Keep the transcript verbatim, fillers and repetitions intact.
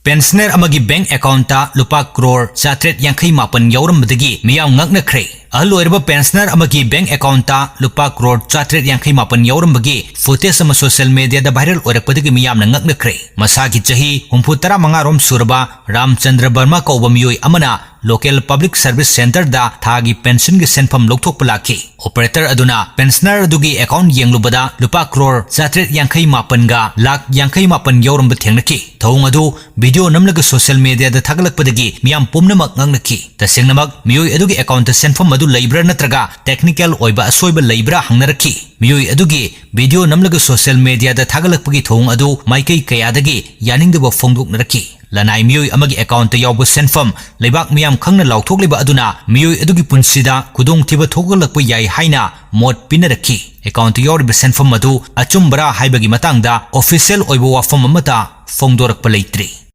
Pensioner ꯑꯃꯒꯤ bank accountꯇ ꯂꯨꯄꯥ ꯀ꯭ꯔꯣꯔ ꯆꯥꯇ꯭ꯔꯦꯠ ꯌꯥꯡꯈꯩ ꯃꯥꯄꯟ ꯌꯥꯎꯔꯝꯕꯗꯒꯤ ꯃꯤꯌꯥꯝ ꯉꯛꯅꯈ꯭ꯔꯦ꯫ ꯑꯍꯜ ꯑꯣꯏꯔꯕ pensioner ꯑꯃꯒꯤ bank accountꯇ ꯂꯨꯄꯥ ꯀ꯭ꯔꯣꯔ ꯆꯥꯇ꯭ꯔꯦꯠ ꯌꯥꯡꯈꯩ ꯃꯥꯄꯟ ꯌꯥꯎꯔꯝꯕꯒꯤ footage ꯑꯃ social mediaꯗ viral ꯑꯣꯏꯔꯛꯄꯗꯒꯤ ꯃꯤꯌꯥꯝꯅ ꯉꯛꯅꯈ꯭ꯔꯦ꯫ ꯃꯁꯥꯒꯤ ꯆꯍꯤ ꯍꯨꯝꯐꯨ ꯇꯔꯥ ꯃꯉꯥ ꯔꯣꯝ ꯁꯨꯔꯕ ꯔꯥꯝꯆꯟꯗ꯭ꯔ ꯕꯔꯃꯥ ꯀꯧꯕ ꯃꯤꯑꯣꯏ ꯑꯃꯅ local public service centreꯗ ꯊꯥꯒꯤ pensionꯒꯤ ꯁꯦꯟꯐꯝ ꯂꯧꯊꯣꯛꯄ ꯂꯥꯛꯈꯤ꯫ Operator ꯑꯗꯨꯅ pensioner ꯑꯗꯨꯒꯤ account ꯌꯦꯡꯂꯨꯕꯗ ꯂꯨꯄꯥ ꯀ꯭ꯔꯣꯔ ꯆꯥꯇ꯭ꯔꯦꯠ ꯌꯥꯡꯈꯩ ꯃꯥꯄꯟꯒ ꯂꯥꯈ ꯌꯥꯡꯈꯩ ꯃꯥꯄꯟ ꯌꯥꯎꯔꯝꯕ ꯊꯦꯡꯅꯈꯤ꯫ ꯊꯧꯑꯣꯡ ꯑꯗꯨ video ꯅꯝꯂꯒ social mediaꯗ ꯊꯥꯒꯠꯂꯛꯄꯗꯒꯤ ꯃꯤꯌꯥꯝ ꯄꯨꯝꯅꯃꯛ ꯉꯛꯅꯈꯤ꯫ ꯇꯁꯦꯡꯅꯃꯛ ꯃꯤꯑꯣꯏ ꯑꯗꯨꯒꯤ accountꯇ ꯁꯦꯟꯐꯝ ꯑꯗꯨ ꯂꯩꯕ꯭ꯔꯥ ꯅꯠꯇ꯭ꯔꯒ technical ꯑꯣꯏꯕ ꯑꯁꯣꯏꯕ ꯂꯩꯕ꯭ꯔꯥ ꯍꯪꯅꯔꯛꯈꯤ꯫ ꯃꯤꯑꯣꯏ ꯑꯗꯨꯒꯤ video ꯅꯝꯂꯒ social mediaꯗ ꯊꯥꯒꯠꯂꯛꯄꯒꯤ ꯊꯧꯑꯣꯡ ꯑꯗꯨ ꯃꯥꯏꯀꯩ ꯀꯌꯥꯗꯒꯤ ꯌꯥꯅꯤꯡꯗꯕ ꯐꯣꯡꯗꯣꯛꯅꯔꯛꯈꯤ꯫ ꯂꯅꯥꯏ ꯃꯤꯑꯣꯏ ꯑꯃꯒꯤ accountꯇ ꯌꯥꯎꯕ ꯁꯦꯟꯐꯝ ꯂꯩꯕꯥꯛ ꯃꯤꯌꯥꯝ ꯈꯪꯅ ꯂꯥꯎꯊꯣꯛꯂꯤꯕ ꯑꯗꯨꯅ ꯃꯤꯑꯣꯏ ꯑꯗꯨꯒꯤ ꯄꯨꯟꯁꯤꯗ ꯈꯨꯗꯣꯡꯊꯤꯕ ꯊꯣꯛꯍꯜꯂꯛꯄ ꯌꯥꯏ ꯍꯥꯏꯅ ꯃꯣꯠ ꯄꯤꯅꯔꯛꯈꯤ꯫ Accountꯇ ꯌꯥꯎꯔꯤꯕ ꯁꯦꯟꯐꯝ ꯑꯗꯨ ꯑꯆꯨꯝꯕꯔꯥ ꯍꯥꯏꯕꯒꯤ ꯃꯇꯥꯡꯗ official ꯑꯣꯏꯕ ꯋꯥꯐꯝ ꯑꯃꯠꯇ ꯐꯣꯡꯗꯣꯔꯛꯄ ꯂꯩꯇ꯭ꯔꯤ꯫